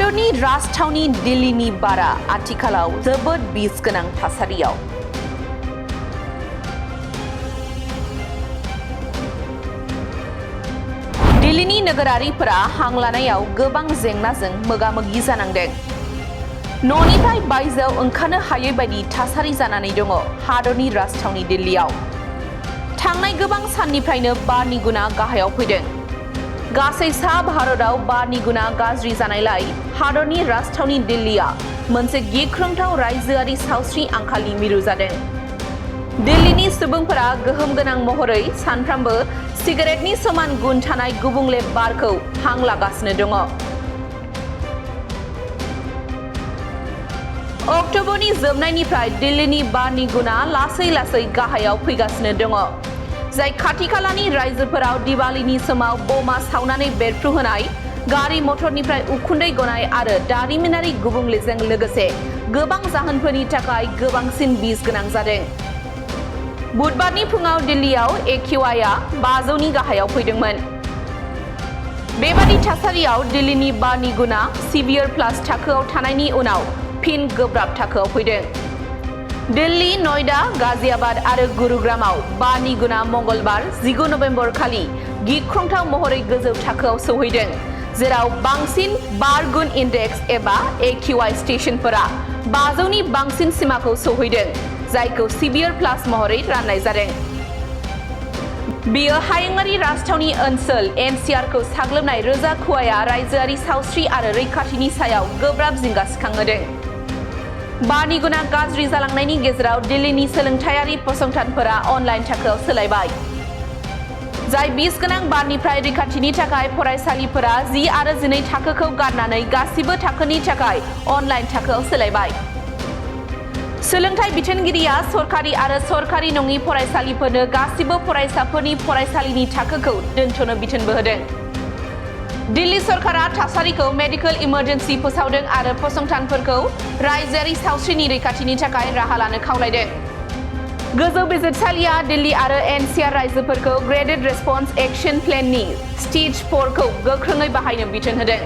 हादरनि राजथावनि दिल्लीनि बारा आथिखालाव जोबोद बिस गोनां थासारियाव। दिल्लीनि नोगोरारिफोरा हां लानायाव गोबां जेंनाजों मोगा-मोगि जानांदों। न'निफ्राय बायजोआव ओंखारनो हायै बायदि थासारि जानानै दङ हादरनि राजथावनि दिल्लीयाव। थांनाय गोबां साननिफ्रायनो बारनि गुना गाहायाव फैदों। गासै सा भारतआव बारनि गुना गाज्रि जानायलाय हादरनि राजथावनि दिल्लीया मोनसे गिख्रंथाव रायजोआरि सावस्रि आंखालनि मिरु जादों। दिल्लीनि सुबुंफोरा गोहोम गोनां महरै सानफ्रोमबो सिगारेटनि समान गुन थानाय गुबुंले बारखौ हां लागासिनो दङ। अक्ट'बरनि जोबनायनिफ्राय दिल्लीनि बारनि गुना लासै-लासै गाहायाव फैगासिनो दङ, जाय खाथि-खालानि रायजोफोराव दिवालीनि समाव बमा सावनानै बेरफ्रुहोनाय, गारि मटरनिफ्राय उखुन्दै गनाय आरो दारिमिनारि गुबुंलेजों लोगोसे गोबां जाहोनफोरनि थाखाय गोबांसिन बिस गोनां जादों। बुधबारनि फुंआव दिल्लीयाव AQI-आ 500नि गाहायाव फैदोंमोन। बेबादि थासारियाव दिल्लीनि बारनि गुना सिभियर प्लास थाखोआव थानायनि उनाव फिन गोब्राब थाखोआव फैदों। दिल्ली, नयडा, गाजियाबाद आरो गुरुग्रामाव बारनि गुना मंगलबार 19 नबेम्बर खालि गिख्रंथाव महरै गोजौ थाखोआव सौहैदों, जेराव बांसिन बार गुन इन्डेक्स एबा AQI स्टेशनफोरा 500नि बांसिन सिमाखौ सौहैदों, जायखौ सिभियर प्लास महरै राननाय जादों। बेयो हायुंआरि राजथावनि ओनसोल NCR खौ साग्लोबनाय रोजा खुवाया रायजोआरि सावस्रि आरो रैखाथिनि सायाव गोब्राब जिंगा सिखांहोदों। बारनि गुना गाज्रि जालांनायनि गेजेराव दिल्लीनि सोलोंथायारि फसंथानफोरा अनलाइन थाखोआव सोलायबाय, जाय बिस गोनां बारनिफ्राय रैखाथिनि थाखाय फरायसालिफोरा 10 आरो 12 थाखोखौ गारनानै गासिबो थाखोनि थाखाय अनलाइन थाखोआव सोलायबाय। सोलोंथाइ बिथोनगिरिया सरखारि आरो सरखारि नङि फरायसालिफोरनो गासिबो फरायसाफोरनि फरायसालिनि थाखोखौ दोनथ'नो बिथोनबो होदों। दिल्ली सरकारा थासारिखौ मेडिकेल इमारजेन्सि फोसावदों आरो फसंथानफोरखौ रायजोआरि सावस्रिनि रैखाथिनि थाखाय राहा लानो खावलायदों। गोजौ बिजिरसालिया दिल्ली आरो NCR रायजोफोरखौ ग्रेडेड रेसपन्स एक्शन प्लेननि स्टेज 4 खौ गोख्रोङै बाहायनो बिथोन होदों।